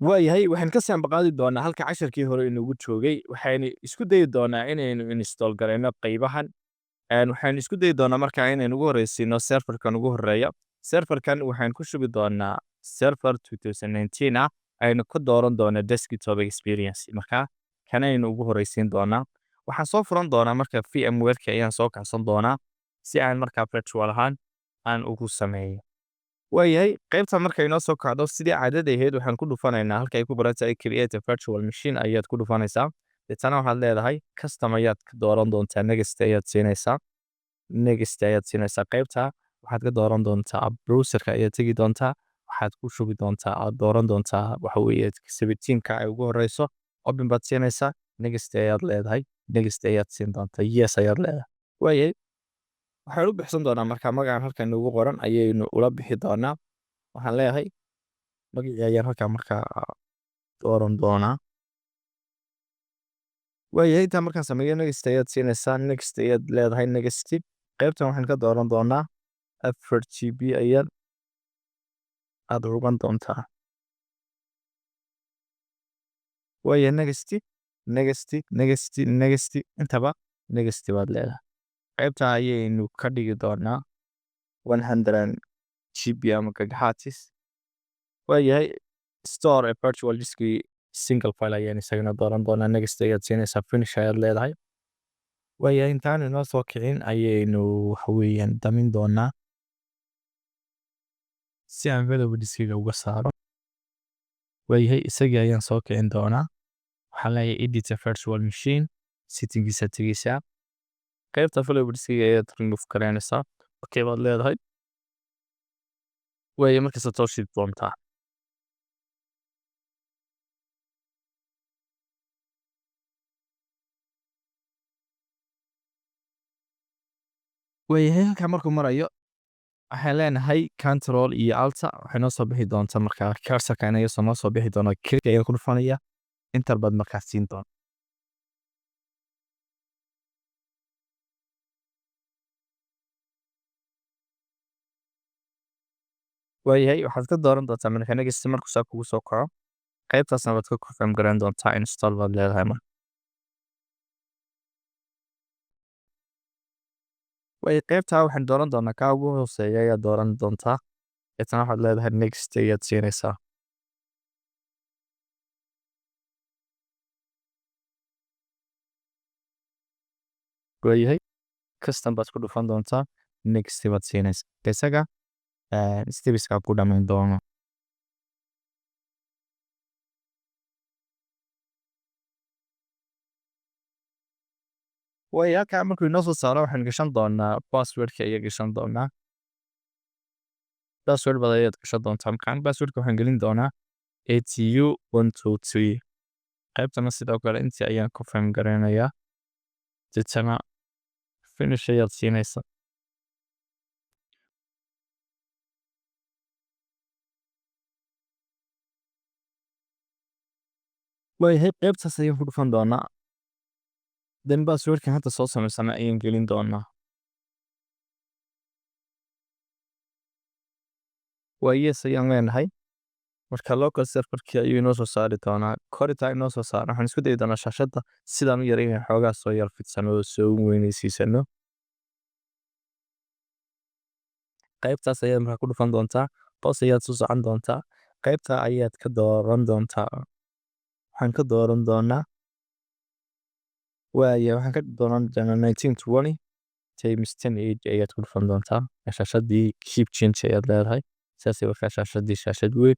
Waayahay, waxaan ka saambaqaadi doonaa halka casharkii hore inoogu joogay. Waxaynu isku dayi doonaa inaynu install garayno qaybahan. Waxaynu isku dayi doonaa markaa inaynu ugu horeysiino serverkan ugu horeeya. Serverkan waxaan ku shubi doonaa server 2019 ah, aynu ka dooran doonaa desktop experience. Markaa kanaynu ugu horeysiin doonaa. Waxaan soo furan doonaa marka VMware-ka ayaan soo kacsan doonaa si aan markaa virtual ahaan aan ugu sameeyo. Waayahay, qaybta markay inoo soo kacdo, sidii caadada ahayd waxaan ku dhufanaynaa halka ay ku qoran tahay "Create a virtual machine" ayaad ku dhufanaysaa. Deetana waxaad leedahay custom ayaad ka dooran doontaa, next ayaad siinaysaa. Next ayaad siinaysaa. Qaybta waxaad ka dooran doontaa browserka ayaad tegi doontaa, waxaad ku shubi doontaa, aad dooran doontaa waxa weeye 17ka ay ugu horeyso. Open baad siinaysaa, next ayaad leedahay, next ayaad siin doontaa, yes ayaad leedahay. Waayahay, waxaan u bixsan doonaa markaa magacan halkan inoogu qoran ayaynu ula bixi doonaa. Waxaan leeyahay magacii ayaan halkan markaa dooran doonaa. Waayahay, intaan markaan sameeyo next ayaad siinaysaa, next ayaad leedahay, next. Qaybtan waxaan ka dooran doonaa 4 GB ayaad aad rugan doontaa. Waayahay, next, next, next, next, intaba next baad leedahay. Qaybta ayaynu ka dhigi doonaa 100 GB ama gigahertz. Waayahay, store a virtual disk single file ayaan isagana dooran doonaa. Next ayaad siinaysaa, finish ayaad leedahay. Waayahay, intaan inoo soo kicin ayaynu waxa weeyaan damin doonaa si aan floppy diskiga uga saaro. Waayahay, isagii ayaan soo kicin doonaa. Waxaan leeyahay edit a virtual machine, settinggiisa tegeysaa. Qaybta floppy diskiga ayaad remove garaynaysaa. Okay baad leedahay. Waayahay, markaas soo shidi doontaa. Waayahay, halkaa markuu marayo waxaan leenahay control iyo alt. Waxay noo soo bixi doontaa markaa cursorka inaga soo noo soo bixi doona. Click ayaan ku dhufanaya, enter baad markaa siin doontaa. Waayahay, waxaad ka dooran doontaa marka next markuu saa kugu soo kaco. Qaybtaasna waad ka confirm garan doontaa, install baad leedahay marka. Waayahay, qaybta waxaan dooran doonaa kaa ugu hooseeya ayaad dooran doontaa. Deetana waxaad leedahay next ayaad siinaysaa. Waayahay, custom baad ku dhufan doontaa, next baad siinaysaa. Isaga stepska ku dhamayn doono. Waayahay, halkaa markuu inoo soo saaro waxaan gashan doonaa passwordka ayaa gashan doonaa. Password baad ayaad gashan doontaa. Markaan passwordka waxaan gelin doonaa ATU 123. Qaybtana sidoo kale intii ayaan confirm garaynayaa. Deetana finish ayaad siinaysaa. Waayahay, qaybtaas ayaan ku dhufan doonaa. Then passwordkan hadda soo samaysana ayaan gelin doonaa. Waa yes ayaan leenahay. Marka local serverkii ayuu inoo soo saari doonaa. Koritaa inoo soo saaro. Waxaan isku dayi doonaa shaashadda sidaan u yareyn xoogaa soo yar fidsano oo soo weynaysiisano. Qaybtaas ayaad markaa ku dhufan doontaa. Hoos ayaad soo socon doontaa. Qaybta ayaad ka dooran doontaa. Waxaan ka dooran doonaa. Waayahay, waxaan ka dooran doonaa 1920 times 1080 ayaad ku dhufan doontaa. Shaashadii keep change ayaad leedahay. Sidaas markaa shaashadii shaashad weyn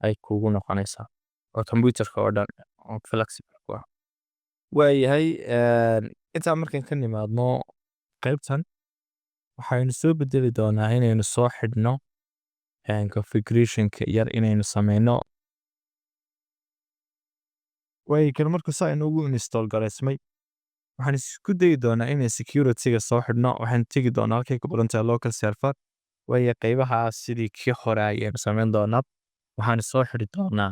ay kugu noqonaysaa. Oo computerka oo dhan oo flexible ku ah. Waayahay, intaan markaan ka nimaadno qaybtan waxaynu soo bedeli doonaa inaynu soo xidhno configurationka yar inaynu sameyno. Waayahay, kan markuu saa inoogu install gareysmay waxaan isku dayi doonaa inay security-ga soo xidhno. Waxaan tegi doonaa halkay ku qoran tahay local server. Waayahay, qaybaha sidii kii hore ayaynu sameyn doonaa. Waxaan soo xidhi doonaa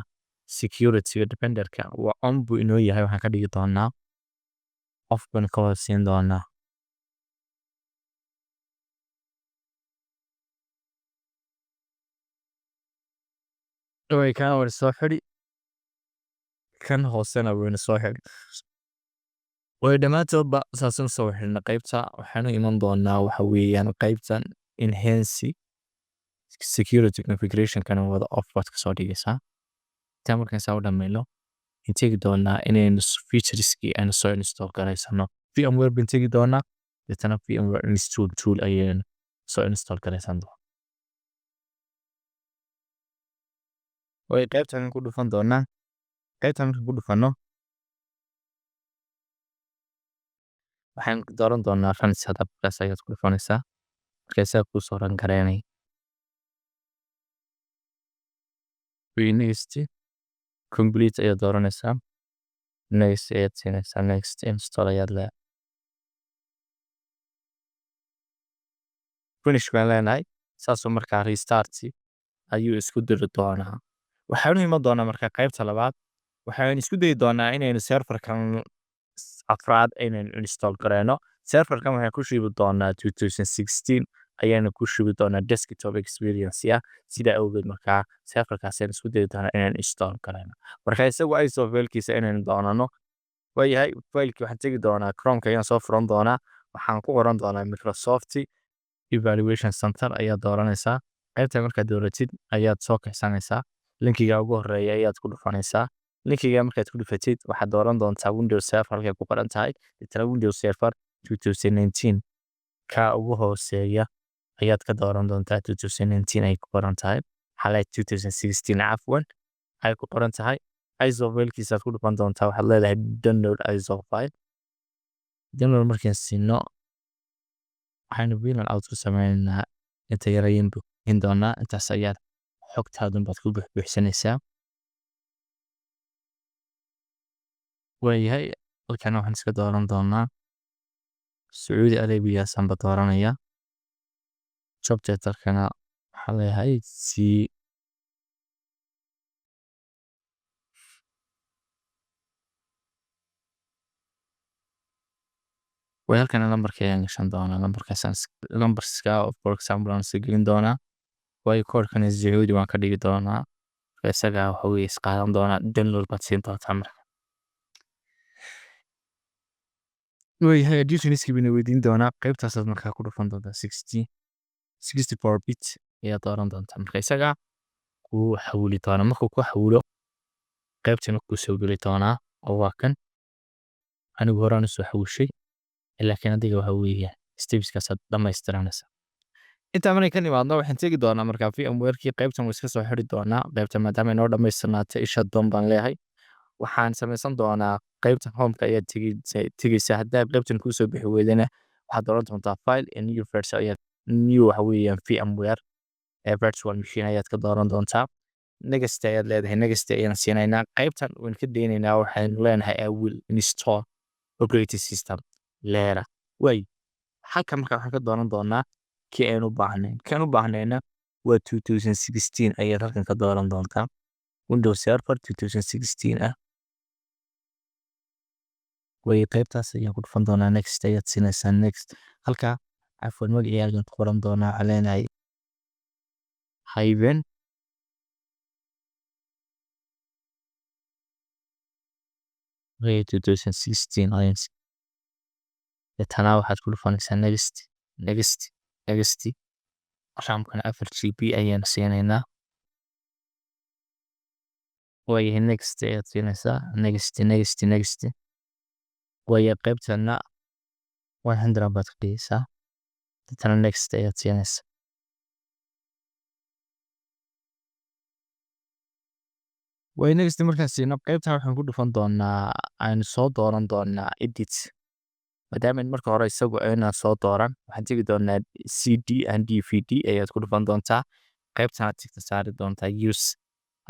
security-ga defenderka waa on buu inoo yahay. Waxaan ka dhigi doonaa off baan ka wada siin doonaa. Way kana war soo xidhi. Kan hoosena waynu soo xidh. Way dhammaantoodba saasan soo xidhna. Qaybta waxaanu iman doonaa waxa weeyaan qaybtan enhance security configuration kana wada off baad kasoo dhigaysaa. Intaa markaan saa u dhammayno, in tegi doonaa inaynu featureskii aynu soo install garaysano. VMware baan tegi doonaa, deetana VMware install tool ayaynu soo install garaysan doonaa. Way qaybtan ku dhufan doonaa. Qaybtan markaan ku dhufano, waxaan dooran doonaa run setup. Kaas ayaad ku dhufanaysaa. Markaasaa kuu soo run gareynay. Next, complete ayaad dooranaysaa. Next ayaad siinaysaa. Next, install ayaad leedahay. Finish baan leenahay. Saasoo markaa restart ayuu isku diri doonaa. Waxaanu iman doonaa markaa qaybta labaad. Waxaan isku dayi doonaa inaynu serverkan afraad inaynu install gareyno. Serverkan waxaan ku shubi doonaa 2016 ayaanu ku shubi doonaa, desktop experience ah. Sidaa awgeed markaa serverkaas ayaan isku dayi doonaa inaan install gareyno. Marka isagu ISO filekiisa inaynu doonano. Waayahay, fileki waxaan tegi doonaa Chromeka ayaan soo furan doonaa. Waxaan ku qoran doonaa Microsoft Evaluation Center ayaad dooranaysaa. Qaybta markaad dooratid ayaad soo kaxsanaysaa. Linkiga ugu horeeya ayaad ku dhufanaysaa. Linkiga markaad ku dhufatid, waxaad dooran doontaa Windows Server halkay ku qoran tahay. Deetana Windows Server 2019 ka ugu hooseeya ayaad ka dooran doontaa. 2019 ay ku qoran tahay, xalay 2016 cafwan ay ku qoran tahay. ISO filekiisaad ku dhufan doontaa. Waxaad leedahay download ISO file. Download markaan siino, waxaynu fill out ku sameynaynaa. Inta yarayin buuxin doonaa. Intaas ayaad xogtaadun baad ku buuxbuuxsanaysaa. Waayahay, halkan waxaan iska dooran doonaa Sacuudi Arabia sanba dooranaya. Job title-kana waxaa leeyahay C. Way halkan lambarka ayaan gashan doonaa. Lambarkaasaan lambarska, for example, aan iska gelin doonaa. Waayo koodhkana Sacuudi waan ka dhigi doonaa. Marka isaga waxa weeye is qaadan doonaa. Download baad siin doontaa marka. Waayahay, additionski bayna weydiin doonaa. Qaybtaasaad markaa ku dhufan doontaa. 64 bit ayaad dooran doontaa. Marka isaga kuu xawili doona. Markuu ku xawilo, qaybtana kuu soo geli doonaa oo waa kan. Anigu horaan usoo xawishay, laakiin adiga waxa weeye stepskaasaad dhammaystiranaysaa. Intaa markay ka nimaadno, waxaan tegi doonaa markaa VMware-kii. Qaybtan waa iska soo xiri doonaa. Qaybtan maadaama inoo dhammaystirnaatay, isha doon baan leeyahay. Waxaan samaysan doonaa qaybtan homeka ayaad tegeysaa. Haddaa qaybtan kuu soo bixi weydana, waxaad dooran doontaa file and new virtual ayaad new waxa weeyaan VMware ee virtual machine ayaad ka dooran doontaa. Next ayaad leedahay. Next ayaan siinaynaa. Qaybtan waan ka daynaynaa. Waxaynu leenahay I will install operating system later. Way halkan marka waxaan ka dooran doonaa kii aynu u baahnayn. Kan u baahnayna waa 2016 ayaad halkan ka dooran doontaa. Windows Server 2016 ah way. Qaybtaas ayaan ku dhufan doonaa. Next ayaad siinaysaa. Next. Halka, cafwan, magacii ayaan ku qoran doonaa. Waxaan leenahay hyphen way 2016 ayaan. Deetana waxaad ku dhufanaysaa next, next, next. RAM-kana 4 GB ayaan siinaynaa. Waayahay, next ayaad siinaysaa. Next, next, next. Waayo qaybtana 100 baad ka dhigaysaa. Deetana next ayaad siinaysaa. Way next markaan siino, qaybtan waxaan ku dhufan doonaa, aynu soo dooran doonaa edit. Maadaama marka hore isagu aynaan soo dooran, waxaan tegi doonaa CD and DVD ayaad ku dhufan doontaa. Qaybtan aad tigta saari doontaa use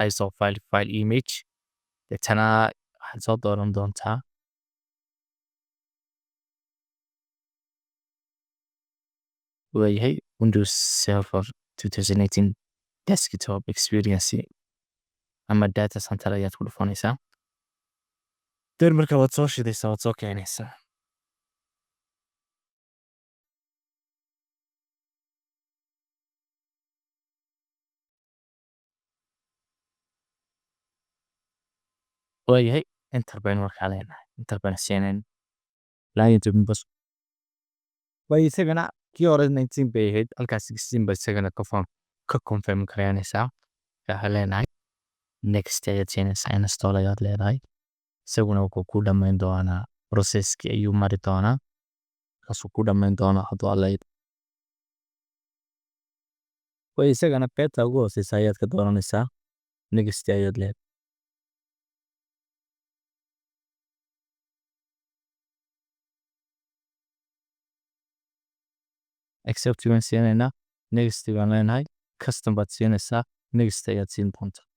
ISO file image. Deetana waxaad soo dooran doontaa. Waayahay, Windows Server 2018 desktop experience ama data center ayaad ku dhufanaysaa. Der marka waad soo shidaysaa, waad soo kicinaysaa. Waayahay, enter baynu markaa leenahay, enter baynu siinayna client bas. Waayo, isagana kii hore 19 bay ahayd, halkaas 16 ba isagana ka confirm garaynaysaa. Waxaa leenahay next ayaad siinaysaa, install ayaad leedahay. Isaguna wuxuu ku dhammayn doonaa processkii ayuu mari doonaa, kaasuu ku dhammayn doonaa hadduu Alla idmo. Waayo, isagana qaybta ugu hooseysa ayaad ka dooranaysaa, next ayaad leedahay. Accept baan siinaynaa, next baan leenahay, custom baad siinaysaa, next ayaad siin doontaa.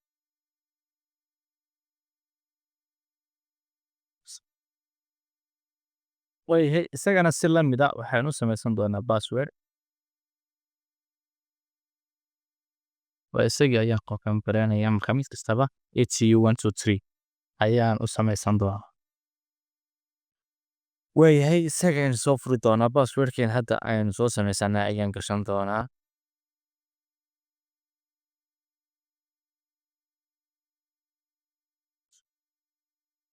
Waayahay, isagana si la mid ah waxaan u samaysan doonaa password. Waa isagii ayaan confirm garaynaya. Marka mid kastaba ATU 123 ayaan u samaysan doonaa. Waayahay, isaga ayaan soo furi doonaa, passwordkeen hadda aynu soo samaysanay ayaan gashan doonaa.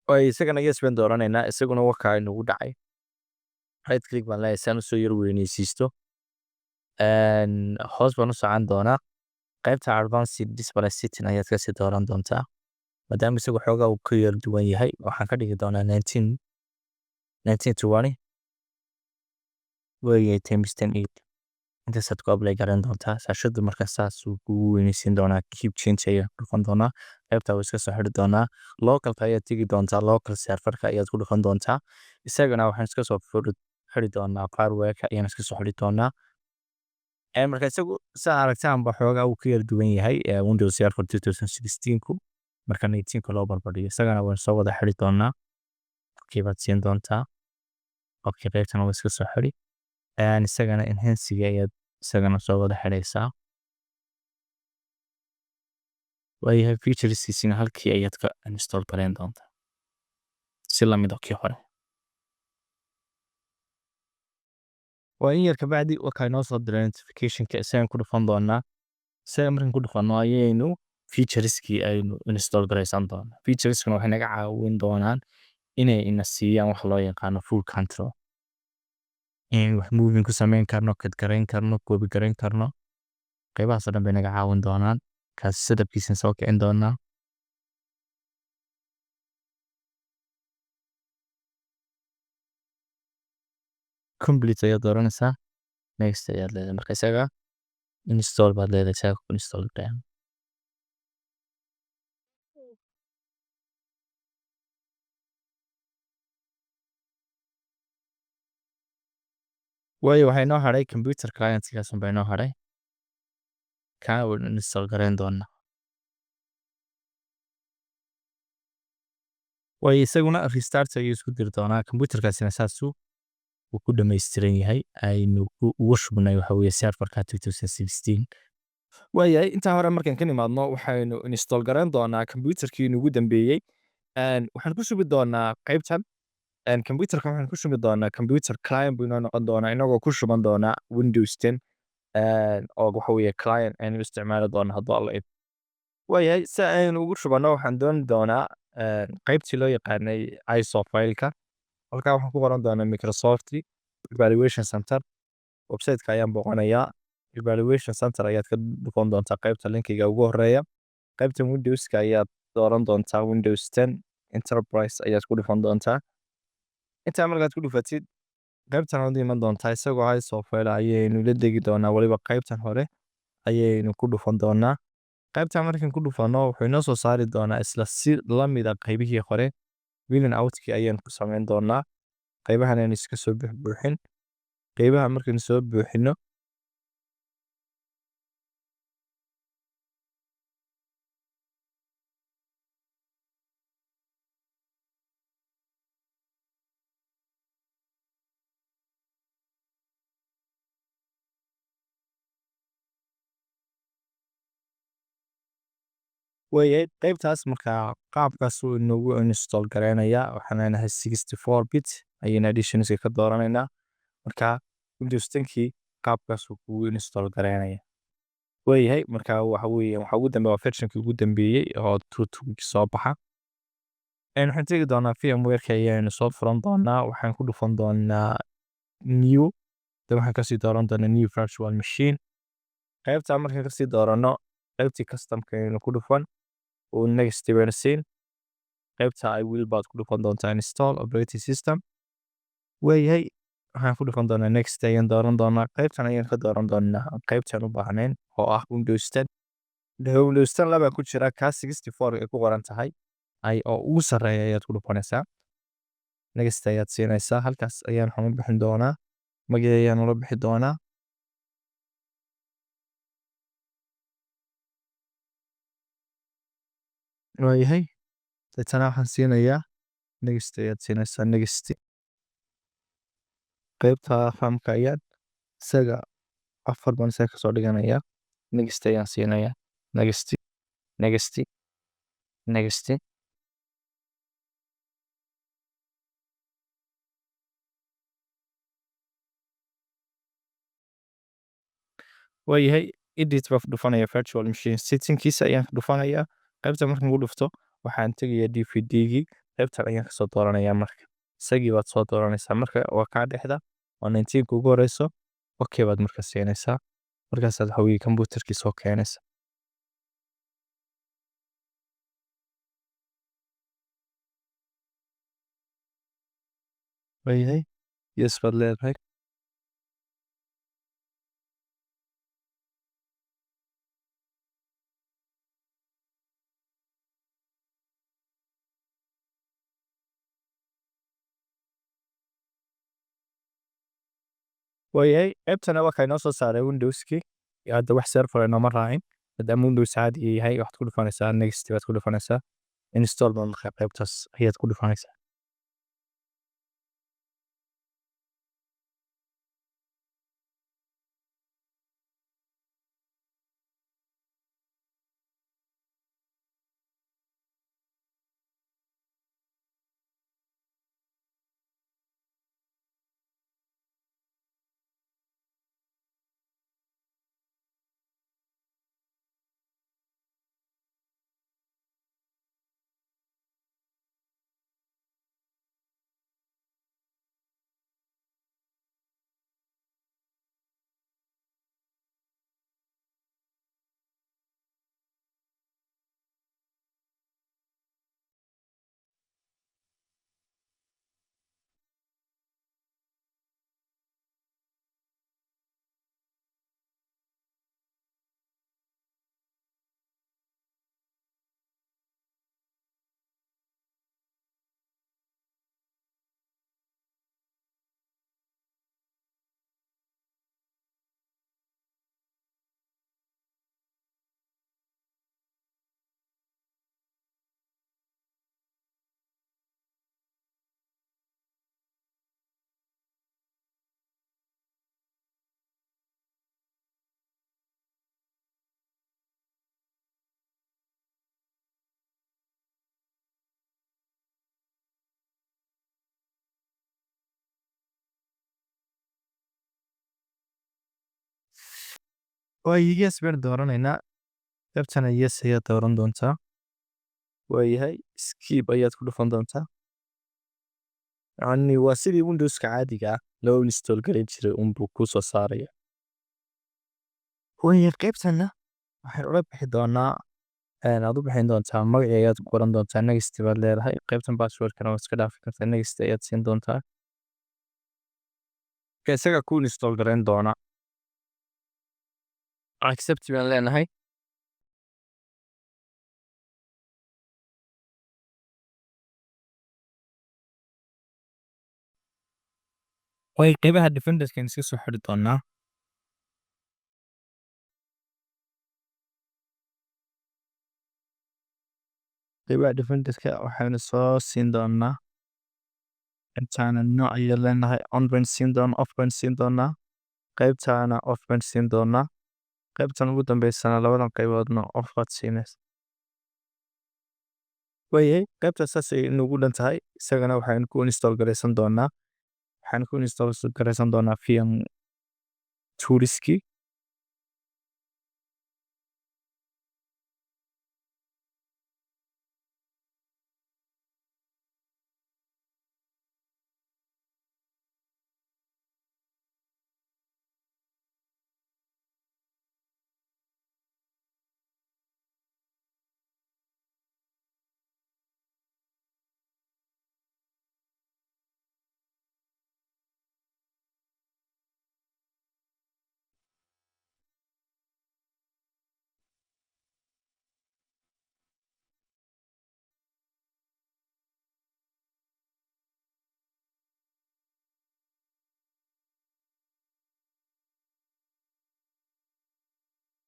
Waayo, isagana yes baan dooranaynaa. Isaguna wakaa inagu dhacay. Right click baan leeyahay si aan usoo yar weyneysiisto. Hoos baan u socon doonaa, qaybta advanced display setting ayaad kasii dooran doontaa. Maadaama isagu xoogaa uu ka yar duwan yahay, waxaan ka dhigi doonaa 19 1920 waayahay times 10 8. Intaasaad ku apply garan doontaa shaashadu. Marka saas uu kugu weyneysiin doonaa. Keep change ayaan ku dhufan doonaa, qaybta wuu iska soo xidhi doonaa. Localka ayaad tegi doontaa, local serverka ayaad ku dhufan doontaa. Isagana waxaan iska soo xidhi doonaa, firewallka ayaan iska soo xidhi doonaa. Marka isagu saa aragtaanba xoogaa uu ka yar duwan yahay Windows Server 2016 ku marka 19 ka loo barbardhigo. Isagana waan soo wada xidhi doonaa. Okay baad siin doontaa. Okay, qaybtana waa iska soo xidhi. Isagana enhancega ayaad isagana soo wada xidhaysaa. Waayahay, featureskiisina halkii ayaad ka install gareyn doontaa si lamid ah kii hore. Waa in yar kabacdi wakaa inoo soo diray notificationka. Isagan ku dhufan doonaa. Isaga markaan ku dhufano ayaynu featureskii aynu install garaysan doonaa. Featureskuna waxay naga caawin doonaan inay ina siiyaan wax loo yaqaano full control, in wax moving ku samayn karno, cut garayn karno, copy garayn karno. Qaybahaas oo dhan bay naga caawin doonaan. Kaas setupkiisa soo kicin doonaa. Complete ayaad dooranaysaa, next ayaad leedahay. Marka isaga install baad leedahay, isaga ku install gareyn. Waayo, waxaa inoo hadhay computer client-gaas un baa inoo hadhay. Kaa waynu install gareyn doonaa. Waayo, isaguna restart ayuu isku diri doonaa. Computerkaasina saasuu uu ku dhammaystiran yahay, aynu ugu shubnay waxa weeye serverka 2016. Waayahay, intaa hore markaan ka nimaadno, waxaynu install gareyn doonaa computerkii inugu dambeeyey. Waxaan ku shubi doonaa qaybtan computerka, waxaan ku shubi doonaa computer client buu inoo noqon doonaa, inagoo ku shuban doonaa Windows 10 oo waxa weeye client aynu isticmaali doono hadduu Alla idmo. Waayahay, si aynu ugu shubanno, waxaan dooni doonaa qaybtii loo yaqaanay ISO file-ka. Halkaa waxaan ku qoran doonaa Microsoft Evaluation Center. Website-ka ayaan booqanayaa. Evaluation Center ayaad ka dhufan doontaa qaybta linkiga ugu horeeya. Qaybta Windowska ayaad dooran doontaa, Windows 10 Enterprise ayaad ku dhufan doontaa. Intaa markaad ku dhufatid, qaybtan waad iman doontaa. Isagoo ISO file ayaynu la degi doonaa, waliba qaybtan hore ayaynu ku dhufan doonaa. Qaybtan markaan ku dhufano, wuxuu inoo soo saari doonaa isla si la mid ah qaybihii hore. Filling outkii ayaynu ku samayn doonaa. Qaybahan aynu iska soo buuxbuuxin. Qaybaha markaynu soo buuxino, waayahay, qaybtaas markaa qaabkaas uu inoogu install gareynayaa. Waxaan leenahay 64 bit ayayna editionska ka dooranaynaa. Marka Windows 10kii qaabkaas uu kugu install gareynaya. Waayahay, marka waxa weeye waxa ugu dambeeya waa versionkii ugu dambeeyey oo 2 2 soo baxa. Waxaan tegi doonaa VMware-ka, ayaynu soo furan doonaa. Waxaan ku dhufan doonaa new, dan waxaan kasii dooran doonaa new virtual machine. Qaybta markaan kasii doorano, qaybtii customka ayaynu ku dhufan oo next baynu siin. Qaybta I will baad ku dhufan doontaa install operating system. Waayahay, waxaan ku dhufan doonaa next ayaan dooran doonaa. Qaybtan ayaan ka dooran doonaa qaybtan u baahnayn oo ah Windows 10. Windows 10 laba ku jira, ka 64 ay ku qoran tahay ay oo ugu sarreeya ayaad ku dhufanaysaa. Next ayaad siinaysaa. Halkaas ayaan waxaan u bixin doonaa, magacii ayaan ula bixi doonaa. Waayahay, deetana waxaan siinayaa next ayaad siinaysaa, next. Qaybta RAM-ka ayaan isaga 4 baan isaga kasoo dhiganayaa. Next ayaan siinayaa, next, next, next. Waayahay, edit baan ku dhufanaya, virtual machine settingkiisa ayaan ku dhufanayaa. Qaybta markaan ku dhufto, waxaan tegayaa DVD-gii. Qaybtan ayaan kasoo dooranayaa. Marka isagii baad soo dooranaysaa, marka waa kaa dhexda, waa 19 ugu horeyso. Okay baad marka siinaysaa. Markaasaad waxa weeye computerkii soo keenaysa. Waayahay, yes baad leedahay. Waayahay, qaybtana waa inoo soo saaray Windowskii. Hadda wax server inooma raacin maadaama Windows caadi yahay. Waxaad ku dhufanaysaa next baad ku dhufanaysaa, install baa marka qaybtaas ayaad ku dhufanaysaa. Waayo, yes baynu dooranaynaa. Qaybtana yes ayaad dooran doontaa. Waayahay, skip ayaad ku dhufan doontaa. Yacni waa sidii Windowska caadiga ah loo install gareyn jiray unbuu kuu soo saaraya. Waayahay, qaybtana waxaan ula bixi doonaa, aad u bixin doontaa magacii ayaad ku qoran doontaa. Next baad leedahay. Qaybtan passwordkana waad iska dhaafi kartaa, next ayaad siin doontaa. Isaga ku install gareyn doona. Accept baan leenahay. Way qaybaha Defenderkan iska soo xiri doonaa. Qaybaha Defenderka waxaynu soo siin doonaa intaana nooc ayaan leenahay, on baan siin doonaa, off baan siin doonaa. Qaybtaana off baan siin doonaa. Qaybtan ugu dambeysana labadan qayboodna off baad siinaysa. Waayahay, qaybtaas saas ay inoogu dhan tahay. Isagana waxaynu ku install garaysan doonaa, waxaan ku install garaysan doonaa VM toolskii.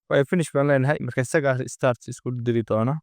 Waayo, finish baan leenahay. Marka isagaa start isku diri doona.